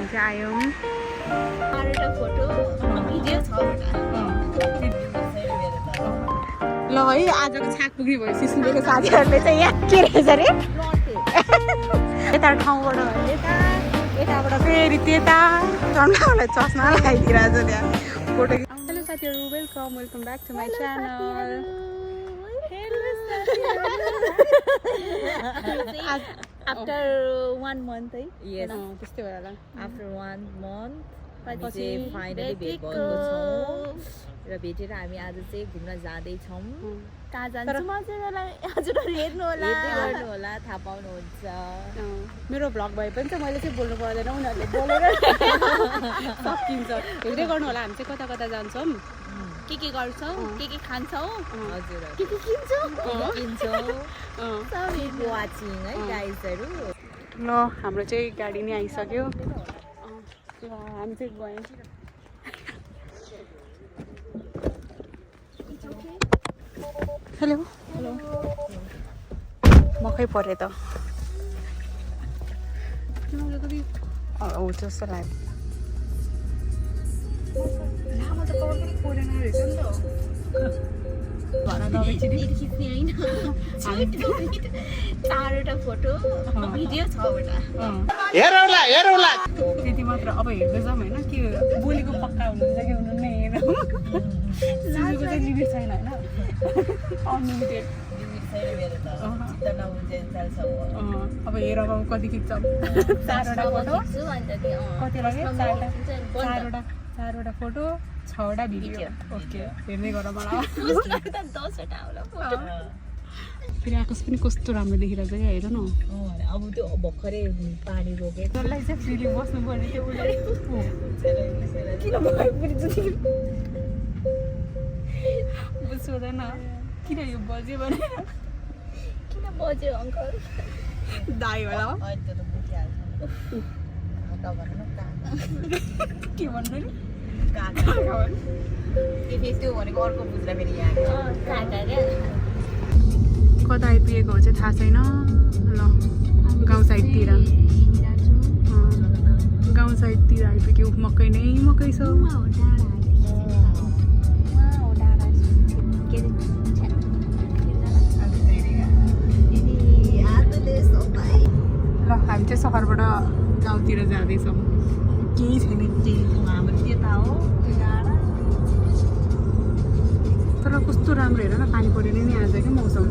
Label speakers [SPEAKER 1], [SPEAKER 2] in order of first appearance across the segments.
[SPEAKER 1] हामी चाहिँ आयौँ
[SPEAKER 2] फोटो भिडियो छ
[SPEAKER 1] ल है आजको छाक पुग्ने भयो सिस्नुको साथीहरूले चाहिँ यहाँ के रहेछ अरे यता ठाउँबाट यता यताबाट फेरि त्यता चन्दालाई चस्मा लगाइदिइरहेछ त्यहाँ फोटो। हेलो साथीहरू, welcome back to my channel.
[SPEAKER 2] After 1 month है
[SPEAKER 1] त्यस्तै भयो होला।
[SPEAKER 2] आफ्टर 1 month पछि फाइनली भेट भएको छौँ र भेटेर हामी आज चाहिँ घुम्न जाँदैछौँ। कहाँ जान्छौँ हजुरहरू हेर्नु होला थाहा पाउनुहुन्छ।
[SPEAKER 1] मेरो भ्लग भए पनि चाहिँ मैले चाहिँ बोल्नु पर्दैन, उनीहरूले बोलेर सकिन्छ। हेर्दै गर्नु होला हामी चाहिँ कता कता जान्छौँ,
[SPEAKER 2] के गर्छौँ, के खान्छौँ,
[SPEAKER 1] हजुर
[SPEAKER 2] के किन्छौँ सबै वाचिङ है गाइजहरू।
[SPEAKER 1] ल हाम्रो चाहिँ गाडी नै आइसक्यो, हामी चाहिँ गयौँ। हेलो हेलो मकै पऱ्यो त हो जस्तो लाग्यो। लामो त कवर पनि परेन रहेछ नि त।
[SPEAKER 2] चारवटा फोटो भिडियो 6वटा
[SPEAKER 1] त्यति मात्र। अब हेर्दै जाऊँ होइन, के बोलीको पक्का हुनुहुन्छ कि हुनुहुन्न हेरौँ। सुजुको चाहिँ लिमिट छैन होइन, अनलिमिटेड। अब हेर अब कति खिच्छौँ। 4वटा फोटो कति लाग्यो? 4वटा फोटो 6वटा भिडियो। ओके हेर्दै गर मलाई। फेरि आकाश पनि कस्तो राम्रो देखिरहेको छ क्या, हेर न।
[SPEAKER 2] अब त्यो भर्खरै पानी रोके
[SPEAKER 1] जसलाई चाहिँ फ्रीली बस्नु पर्ने त्यो उसले किन बुझ्दैन किन यो बज्यो भने
[SPEAKER 2] किन बज्यो अङ्कल
[SPEAKER 1] दाई होला के भन्नु नि
[SPEAKER 2] त्यो भनेको अर्को बुझ्दा फेरि यहाँ
[SPEAKER 1] कता आइपुगेको हो चाहिँ थाहा छैन। ल गाउँ साइडतिर आइपुग्यो। मकै नै मकै छ। ल हामी चाहिँ सहरबाट गाउँतिर जाँदैछौँ। केही छैन
[SPEAKER 2] हाम्रो त्यता हो
[SPEAKER 1] तर कस्तो राम्रो हेर न, पानी परेर नै आज क्या मौसम।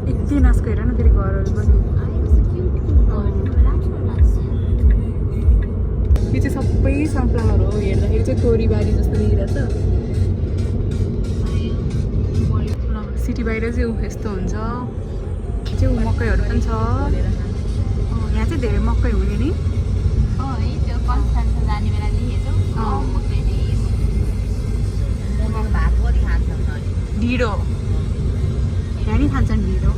[SPEAKER 1] यति नाचको हेर न फेरि घरहरू पनि। यो चाहिँ सबै सनफ्लावर हो, हेर्दाखेरि चाहिँ तोरीबारी जस्तो देखिरहेछ। ल सिटी बाहिर चाहिँ यस्तो हुन्छ। चाहिँ मकैहरू पनि छ यहाँ चाहिँ धेरै मकै हुने नि। ढिँडो यहाँ नि खान्छन् ढिँडो।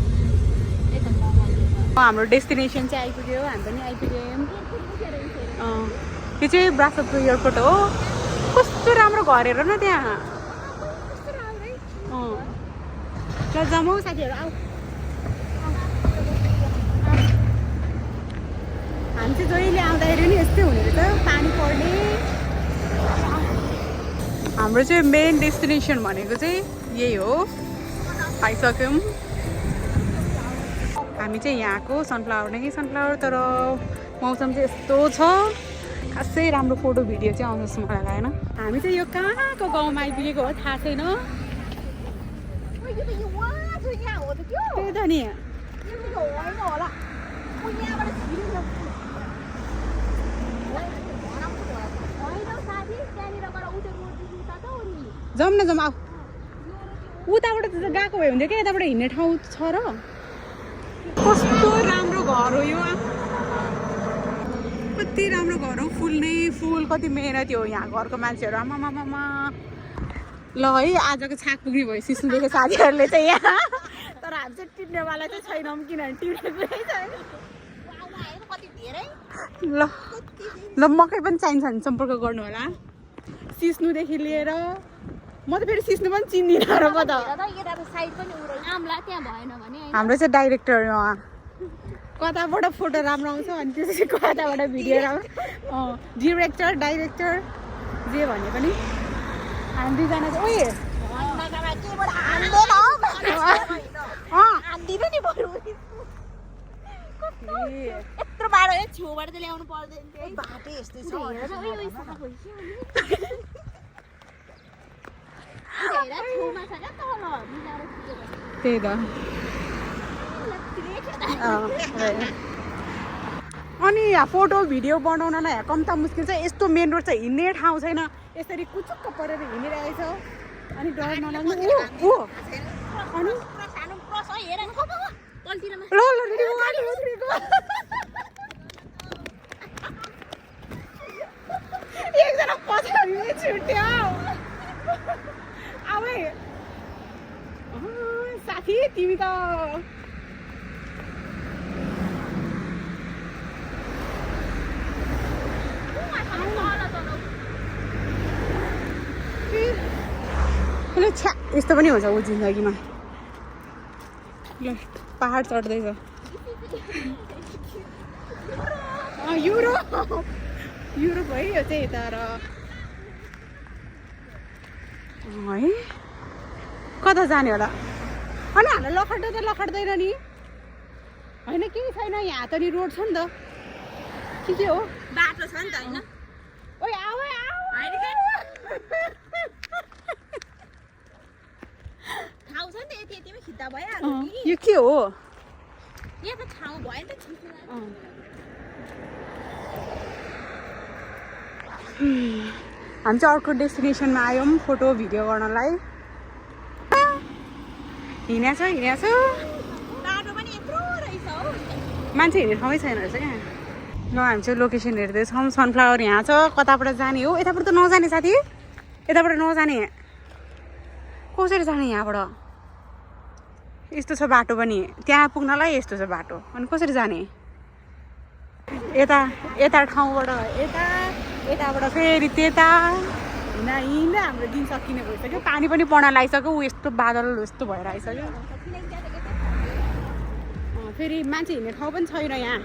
[SPEAKER 1] हाम्रो डेस्टिनेसन चाहिँ आइपुग्यो, हामी पनि आइपुग्यौँ। यो चाहिँ ब्रासोको एयरपोर्ट हो। कस्तो राम्रो घर हेर न त्यहाँ। ल जाउँ साथीहरू, आऊ। हामी चाहिँ जहिले आउँदाखेरि नि यस्तै हुने रहेछ, पानी पर्ने। हाम्रो चाहिँ मेन डेस्टिनेसन भनेको चाहिँ यही हो, आइसक्यौँ। हामी चाहिँ यहाँको सनफ्लावर नै सनफ्लावर, तर मौसम चाहिँ यस्तो छ खासै राम्रो फोटो भिडियो चाहिँ आउँछ जस्तो मलाई लागेन। हामी चाहिँ यो कहाँको गाउँमा आइपुगेको हो थाहा छैन। त्यही त नि जाउँ न जाउँ। आऊ उताबाट त गएको भए हुन्थ्यो क्या, यताबाट हिँड्ने ठाउँ छ र। कस्तो राम्रो घर हो यो, कति राम्रो घर हो। फुल नै फुल, कति मेहनती हो यहाँ घरको मान्छेहरू। आमामामा ल है आजको छाक पुग्ने भयो सिस्नुको साथीहरूले चाहिँ यहाँ। तर हामी चाहिँ टिप्नेवाला चाहिँ छैनौँ, किनभने टिप्ने ल ल मकै पनि चाहिन्छ भने सम्पर्क गर्नु होला। सिस्नुदेखि लिएर म त फेरि सिस्नु पनि चिन्दिनँ र म त हाम्रो चाहिँ डाइरेक्टर कताबाट फोटो राम्रो आउँछ अनि त्यसपछि कताबाट भिडियो राम्रो डिरेक्टर डाइरेक्टर जे भने पनि हामी दुईजना चाहिँ
[SPEAKER 2] यत्रो बाटो छेउबाट त ल्याउनु पर्दैन बाटो यस्तै छ
[SPEAKER 1] त्यही त अनि यहाँ फोटो भिडियो बनाउनलाई यहाँ कम्ता मुस्किल छ यस्तो मेन रोड चाहिँ हिँड्ने ठाउँ छैन यसरी कुचुक्क परेर हिँडिरहेछ अनि डर नलाग्नु अनि एकजना पछाडि छुट्यो अब साथी तिमी त छ्या यस्तो पनि हुन्छ ऊ जिन्दगीमा ल पहाड चढ्दैछ युरोप है यो चाहिँ तर है कता जाने होला अनि हामीलाई लखड्दा त लखड्दैन नि होइन केही छैन यहाँ त नि रोड छ नि त के हो
[SPEAKER 2] बाटो छ नि त होइन
[SPEAKER 1] ओइ आऊ
[SPEAKER 2] ठाउँ छ नि त यति यतिमै खिच्दा भइहाल्यो नि
[SPEAKER 1] यो के हो
[SPEAKER 2] यहाँ त ठाउँ भयो नि त
[SPEAKER 1] हामी चाहिँ अर्को डेस्टिनेसनमा आयौँ फोटो भिडियो गर्नलाई हिँडेको छ
[SPEAKER 2] बाटो पनि यत्रो रहेछ हो
[SPEAKER 1] मान्छे हिँड्ने ठाउँै छैन रहेछ क्या ल हामी चाहिँ लोकेसन हेर्दैछौँ सनफ्लावर यहाँ छ कताबाट जाने हो यताबाट त नजाने साथी यताबाट नजाने कसरी जाने यहाँबाट यस्तो छ बाटो पनि त्यहाँ पुग्नलाई यस्तो छ बाटो अनि कसरी जाने यता ठाउँबाट यताबाट फेरि त्यता हिँड्दा हाम्रो दिन सकिने भइसक्यो पानी पनि पर्न लागिसक्यो ऊ यस्तो बादल यस्तो भएर आइसक्यो फेरि मान्छे हिँड्ने ठाउँ पनि छैन यहाँ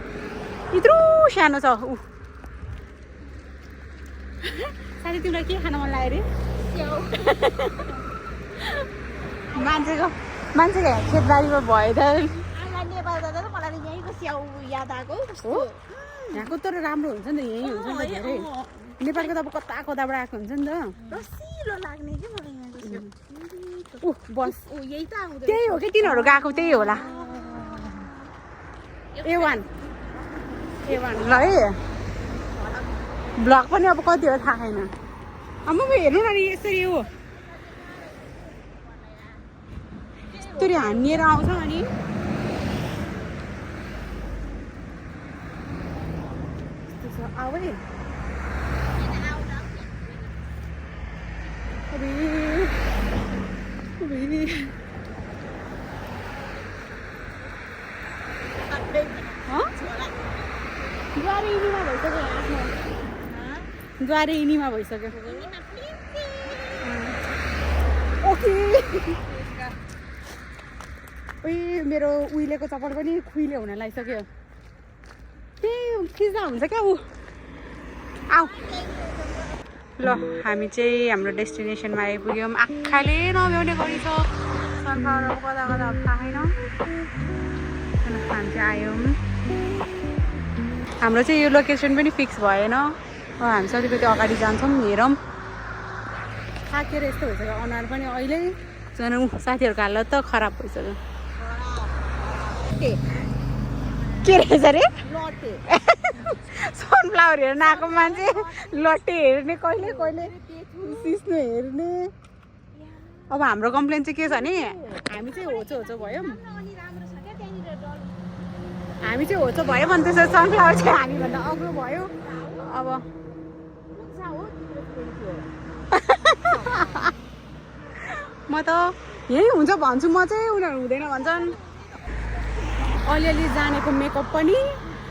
[SPEAKER 1] यत्रो सानो छ ऊ साथी तिमीलाई के खान मन लाग्यो अरे मान्छेको खेतबारीमा भयो त
[SPEAKER 2] नेपाल जाँदा त मलाई यहीँको स्याउ याद आएको
[SPEAKER 1] हो यहाँको तर राम्रो हुन्छ नि त यहीँ हुन्छ नि त धेरै नेपालको त अब कताबाट आएको हुन्छ नि त
[SPEAKER 2] रसिलो लाग्ने कि मलाई यहाँको
[SPEAKER 1] ऊ बस
[SPEAKER 2] यही त आउँदैन
[SPEAKER 1] त्यही हो कि तिनीहरू गएको त्यही होला A1 ल है ब्लग पनि अब कति हो थाहा छैन अब हेर्नु न यसरी हो यस्तरी हानिएर आउँछ अनि द्वारे यिनीमा भइसक्यो ओके उही मेरो उहिलेको चप्पल पनि खुइले हुन लागिसक्यो त्यही खिच्दा हुन्छ क्या ऊ आऊ ल हामी चाहिँ हाम्रो डेस्टिनेसनमा आइपुग्यौँ आँखाले नभ्याउने गरी छ सनफ्लावर कता कता थाहा छैन हामी चाहिँ आयौँ हाम्रो चाहिँ यो लोकेसन पनि फिक्स भएन हामी चाहिँ अलिकति अगाडि जान्छौँ हेरौँ थाकेर यस्तो भइसक्यो अनुहार पनि अहिले झन् साथीहरूको हालत त खराब भइसक्यो के रहेछ अरे सनफ्लावर हेर्न आएको मान्छे लट्टे हेर्ने कहिले सिस्नु हेर्ने अब हाम्रो कम्प्लेन चाहिँ के छ भने हामी चाहिँ होचो भयौँ भने त्यसरी सनफ्लावर चाहिँ हामीभन्दा अग्लो भयो अब म त यही हुन्छ भन्छु म चाहिँ उनीहरू हुँदैन भन्छन् अलिअलि जानेको मेकअप पनि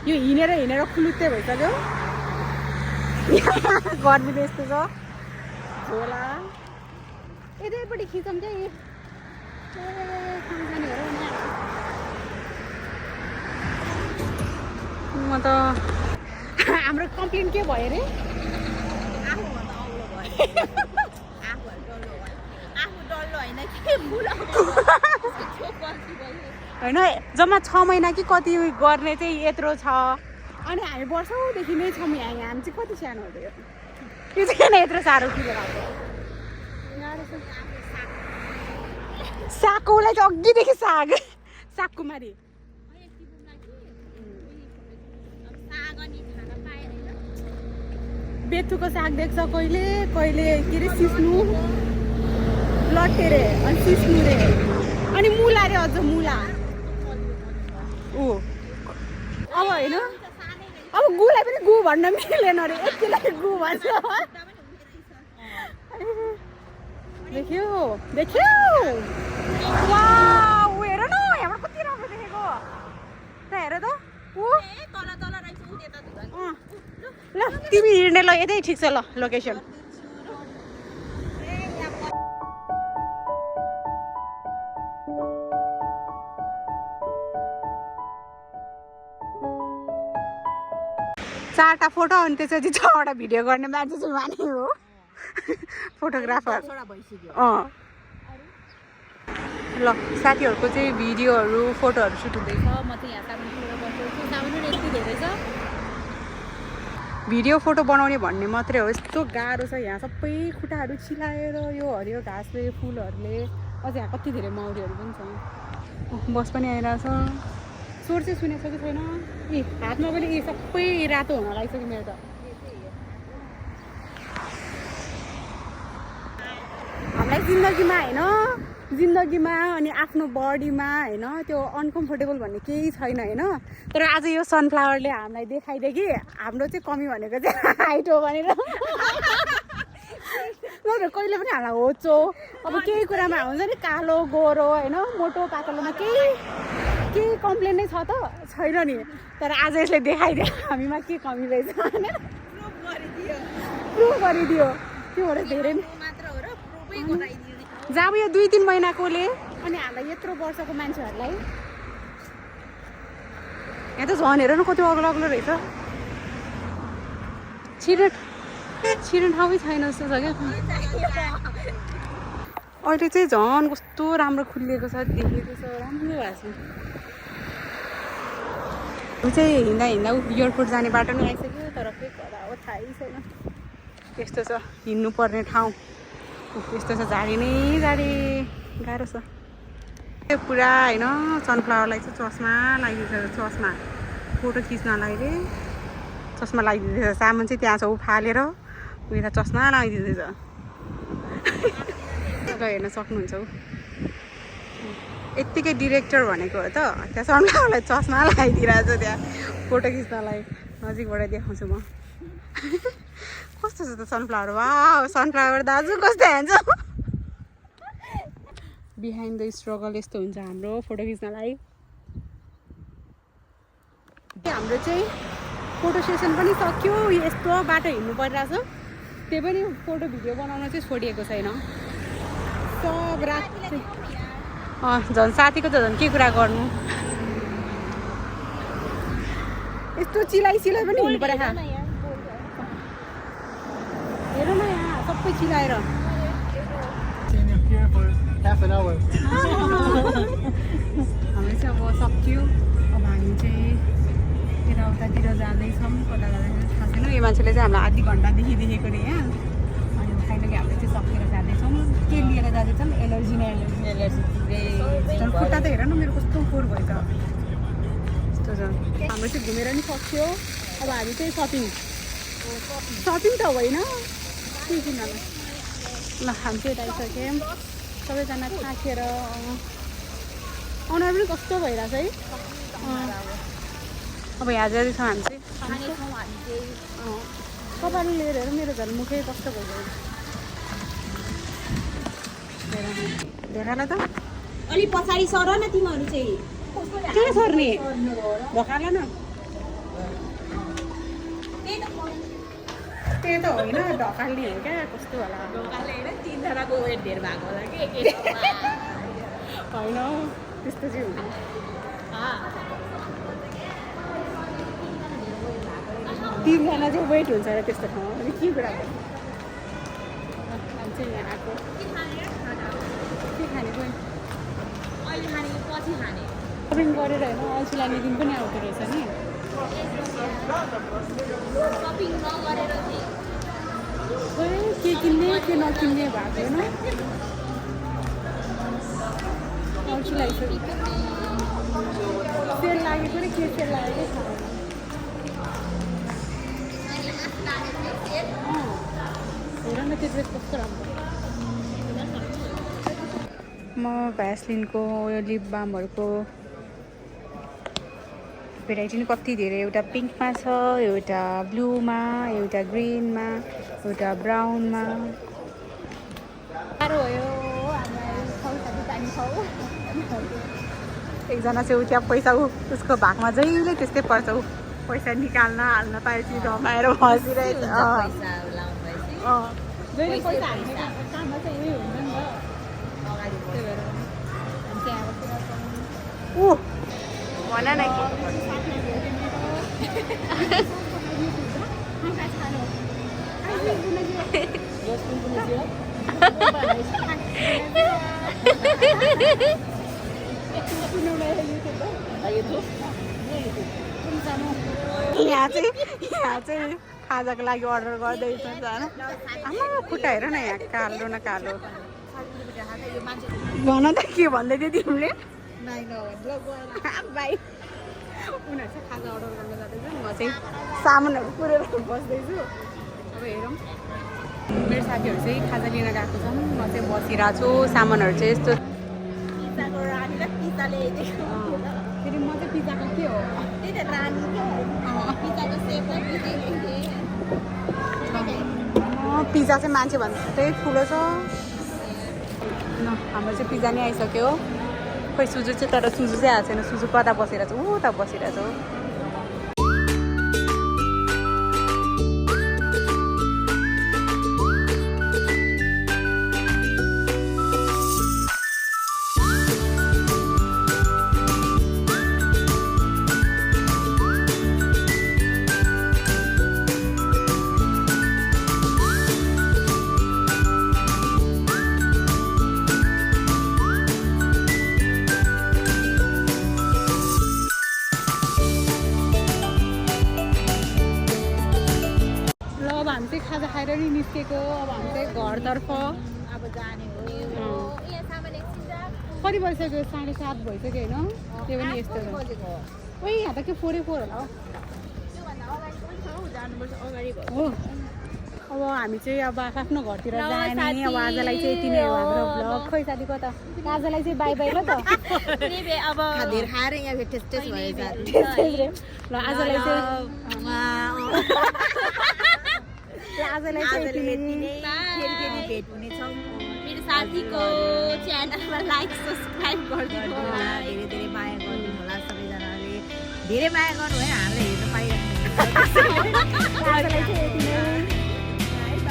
[SPEAKER 1] यो हिँडेर खुलुत्ते भइसक्यो गर्मी त यस्तो छ झोला यतैपट्टि खिचौँ क्या म त हाम्रो कम्प्लेन के भयो अरे होइन जम्मा 6 महिना कि कति गर्ने चाहिँ यत्रो छ अनि हामी वर्षौँदेखि नै छौँ यहाँ हामी चाहिँ कति सानो हो यो चाहिँ किन यत्रो साह्रो किन लाग्यो सागको उसलाई चाहिँ अघिदेखि सागकुमारी बेथुको साग देख्छ कहिले कहिले के अरे सिस्नु लट्टे रे अनि सिस्नु रे अनि मुला रे अझ मुला ऊ अब होइन अब गुलाई पनि गु भन्न मिलेन अरे यतिलाई गु भन्छ देख्यो वाउ हेर न यहाँबाट कति राम्रो देखेको त हेर त ल तिमी हिँड्ने ल यतै ठिक छ ल लोकेसन चारवटा फोटो अनि त्यसपछि 6वटा भिडियो गर्ने मान्छे चाहिँ माने हो फोटोग्राफर ल साथीहरूको चाहिँ भिडियोहरू फोटोहरू सुट हुँदैछ म चाहिँ यहाँ साबुन धेरै छ भिडियो फोटो बनाउने भन्ने मात्रै हो यस्तो गाह्रो छ यहाँ सबै खुट्टाहरू चिलाएर यो हरियो घाँसले फुलहरूले अझ यहाँ कति धेरै मौरीहरू पनि छ बस पनि आइरहेछ स्वर चाहिँ सुनेको छ कि छैन ए हातमा पनि ए सबै रातो हुन लागिसक्यो मेरो त हामीलाई जिन्दगीमा अनि आफ्नो बडीमा होइन त्यो अनकम्फर्टेबल भन्ने केही छैन होइन तर आज यो सनफ्लावरले हामीलाई देखाइदियो कि हाम्रो चाहिँ कमी भनेको चाहिँ हाइट हो भनेर नत्र कहिले पनि हामीलाई होचो अब केही कुरामा हुन्छ नि कालो गोरो होइन मोटो पातलोमा केही कम्प्लेन नै छ त छैन नि तर आज यसले देखाइदियो हामीमा के कमी रहेछ भनेर प्रुभ गरिदियो त्यो भएर धेरै जब यो 2-3 महिनाकोले अनि हामीलाई यत्रो वर्षको मान्छेहरूलाई यहाँ त झन् हेर न कति अग्लो अग्लो रहेछ छिर्ने ठाउँै छैन जस्तो छ क्या अहिले चाहिँ झन् कस्तो राम्रो खुलिएको छ देखेको छ राम्रो भएको छ ऊ चाहिँ हिँड्दा एयरपोर्ट जाने बाटो नै आइसक्यो तर के कुरा हो थाहै छैन त्यस्तो छ हिँड्नु पर्ने ठाउँ यस्तो छ झाडी नै झाडी गाह्रो छ त्यो पुरा होइन सनफ्लावरलाई चाहिँ चस्मा लगाइदिँदैछ चस्मा फोटो खिच्नलाई रे चस्मा लगाइदिँदैछ सामान चाहिँ त्यहाँ छ ऊ फालेर उयो चस्मा लगाइदिँदैछ ल हेर्न सक्नुहुन्छ ऊ यत्तिकै डिरेक्टर भनेको हो त त्यहाँ सनफ्लावरलाई चस्मा लगाइदिइरहेछ त्यहाँ फोटो खिच्नलाई नजिकबाट देखाउँछु म कस्तो छ त सनफ्लावर वा सनफ्लावर दाजु कस्तो हान्छ बिहाइन्ड द स्ट्रगल यस्तो हुन्छ हाम्रो फोटो खिच्नलाई हाम्रो चाहिँ फोटो सेसन पनि सक्यो यस्तो बाटो हिँड्नु परिरहेछ त्यही पनि फोटो भिडियो बनाउन चाहिँ छोडिएको छैन सब रात झन् साथीको त झन् के कुरा गर्नु यस्तो चिलाइ पनि हुनु पऱ्यो हेर न यहाँ सबै चिलाएर हाम्रो चाहिँ अब सक्यो अब हामी चाहिँ यताउतातिर जाँदैछौँ कता जाँदैछौँ थाहा छैन यो मान्छेले चाहिँ हामीलाई आधी घन्टादेखि देखेको अरे यहाँ अनि फाइनली हामीले चाहिँ सकेर जाँदैछौँ के लिएर जाँदैछौँ एलर्जी खुट्टा त हेर न मेरो कस्तो फोहोर भयो त यस्तो छ हाम्रो चाहिँ घुमेर नि सक्यो अब हामी चाहिँ सपिङ त होइन के किन्नलाई ल हामी चाहिँ यता आइसक्यौँ सबैजना थाकेर अनुहार पनि कस्तो भइरहेछ है अब यहाँ जाँदैछौँ हामी चाहिँ कपाल लिएर हेर मेरो झन् मुखै कस्तो भइसक्यो धेरैलाई त
[SPEAKER 2] अलि पछाडि सर न तिमीहरू चाहिँ
[SPEAKER 1] कहाँ सर्ने भकाल न त्यही त होइन ढकाल्ने हो क्या कस्तो होला
[SPEAKER 2] ढोकाले होइन 3 जनाको वेट धेर भएको होला कि एक
[SPEAKER 1] होइन हौ त्यस्तो चाहिँ हुँदैन तिनजना चाहिँ वेट हुन्छ र त्यस्तो ठाउँमा अनि के कुरा गर्नु मान्छे यहाँ आएको के खाने पनि
[SPEAKER 2] अहिले खाने कि पछि खाने
[SPEAKER 1] सपिङ गरेर होइन अल्छी लाग्ने दिन पनि आउँदो रहेछ नि
[SPEAKER 2] सपिङ नगरेर चाहिँ
[SPEAKER 1] खोइ के किन्ने के नकिन्ने भएको होइन अल्छी लागिसक्यो सेल लागेको र के सेल लागेको थाहा हेर न त्यो ड्रेस कस्तो राम्रो म भ्यासलिनको यो लिप बामहरूको भेराइटी नि कति धेरै एउटा पिङ्कमा छ एउटा ब्लूमा एउटा ग्रिनमा एउटा ब्राउनमा साह्रो हो यो एकजना चाहिँ त्यहाँ पैसा उसको भागमा जहिले त्यस्तै पर्छ ऊ पैसा निकाल्न हाल्न पाएपछि रमाएर बसिरहेछ जहिले पैसा हाल्ने काममा चाहिँ यही हुन्छ नि त ऊ भन न यहाँ चाहिँ खाजाको लागि अर्डर गर्दैछ आमा खुट्टा हेर न यहाँ कालो न कालो भन त के भन्दै थियो तिमीले बाई उनीहरू चाहिँ खाजा अर्डर गर्न जाँदैछ म चाहिँ सामानहरू पुरेर बस्दैछु अब हेरौँ मेरो साथीहरू चाहिँ खाजा लिन गएको छन् म चाहिँ बसिरहेको छु सामानहरू चाहिँ यस्तो फेरि म चाहिँ पिज्जाको के हो पिज्जा चाहिँ मान्छे भन्दा चाहिँ ठुलो छ न हाम्रो चाहिँ पिज्जा नै आइसक्यो खोइ सुजु चाहिँ तर सुजु चाहिँ आएको छैन सुजु कता बसिरहेको छ उता बसिरहेको छ खाजा खाएर नि निस्केको अब हामी चाहिँ घरतर्फ
[SPEAKER 2] अब जाने हो यहाँ सामान एकछिन
[SPEAKER 1] कति भइसक्यो 7:30 भइसक्यो होइन त्यो पनि यस्तो ओइ यहाँ त के 4:04 होला हौ हो अब हामी चाहिँ अब आफ्नो घरतिर जाने अब आजलाई चाहिँ यति नै हो हाम्रो भ्लग खोइ साथी कता आजलाई चाहिँ बाई बाई ल त
[SPEAKER 2] अब धेर खाएर यहाँ टेस्ट भएर
[SPEAKER 1] ल आजलाई चाहिँ आजलाई चाहिँ
[SPEAKER 2] फेरि भेट हुनेछौँ मेरो साथीको च्यानलमा लाइक सब्सक्राइब गरिदिनु होला धेरै धेरै माया गरिदिनु होला सबैजनाले धेरै माया गर्नु है हामीलाई हेर्न पाइराख्नु
[SPEAKER 1] आजलाई चाहिँ यति नै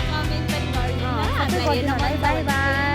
[SPEAKER 2] कमेन्ट पनि गरिदिनु होला
[SPEAKER 1] बाई बाई